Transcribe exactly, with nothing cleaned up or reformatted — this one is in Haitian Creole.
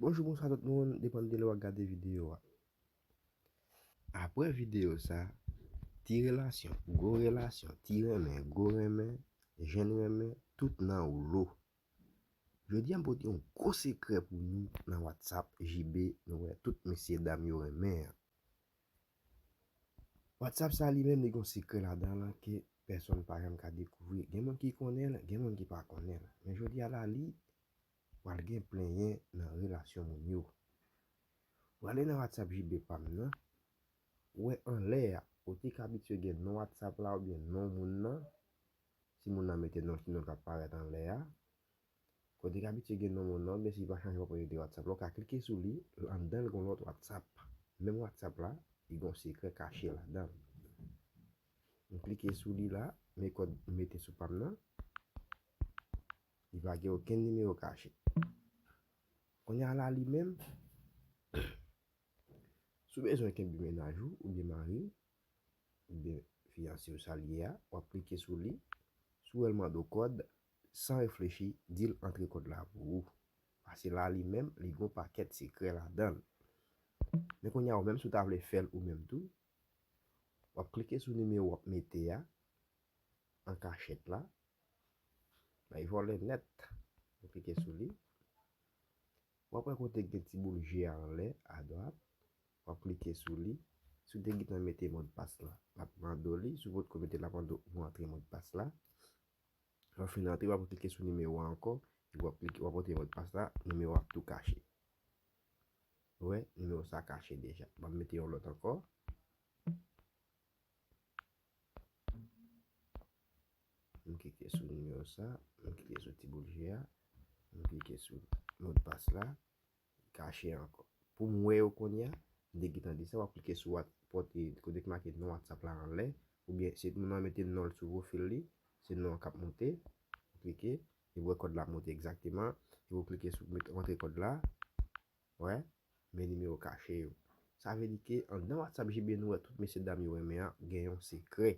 Bonjou, bonswa tout moun, depann de lè w ap gade videyo a. Apre videyo sa, ti relasyon, gwo relasyon, ti renmen, gwo renmen, jèn renmen, tout nan woulo. Jodi a m pote yon gwo sekrè pou nou nan WhatsApp J B, nou wè tout mesye dam yo renmen an. WhatsApp sa li menm li gon sekrè ladan l ke pèsonn pa janm ka dekouvri. Gen moun ki konnen l, gen moun ki pa konnen l. Men jodi a la li pral gen plenyen nan relasyon moun yo. Prale nan WhatsApp J B pa m nan, ou wè anlè a, kote k abitye gen non WhatsApp la oubyen non moun nan, si moun nan mete non, ki non k ap parèt anlè a, kote k abitye gen non moun nan, oubyen si li pa chanje pwopriyete WhatsApp la, ou ka klike sou li, anndan l gon lòt WhatsApp. Menm WhatsApp la, li gon sekrè kache ladan l. M klike sou li la, men kòd m mete sou pa m nan, li pa gen okenn nimewo kache. Kounye a la li menm, si w bezwen kenbe mennaj ou, oubyen mari w, oubyen fiyanse w sa l ye a, w ap klike sou li, si w wè l mande w kòd, san reflechi, di l antre kòd la pou ou. Paske la li menm, li gon pakèt sekrè ladan l. Men kounye a ou menm, si w ta vle fè l ou menm tou, w ap klike sou nimewo w ap mete a, an kachèt la, bay vòlè nèt. Ou klike sou li. W ap wè kote gen ti boul je a anlè, adwat. W ap klike sou li. Si w te gentan mete modpas la, l ap mande w li. Si w potko mete l, l ap mande w pou antre modpas la. Lè w fin antre, w ap klike sou nimewo a ankò. Epi w ap klike, w ap antre modpas la, nimewo a ap tou kache. Ou wè, nimewo sa kache deja. M ap mete yon lòt ankò. M klike sou nimewo sa, m klike sou ti boul je a, m klike sou modpas la, kache ankò. Pou m wè yo kounye a, m te gentan di sa, w ap klike sou what-, pòt, e, kote k make non WhatsApp la anlè, oubyen se moun nan mete non l sou pwofil li, se non an k ap monte, ou klike, epi w wè kòd la ap monte egzakteman, epi w klike sou met, rantre kòd la, wè, men nimewo kache yo. Sa vle di ke anndan WhatsApp J B nou wè tout mesye dam yo renmen an gen yon sekrè.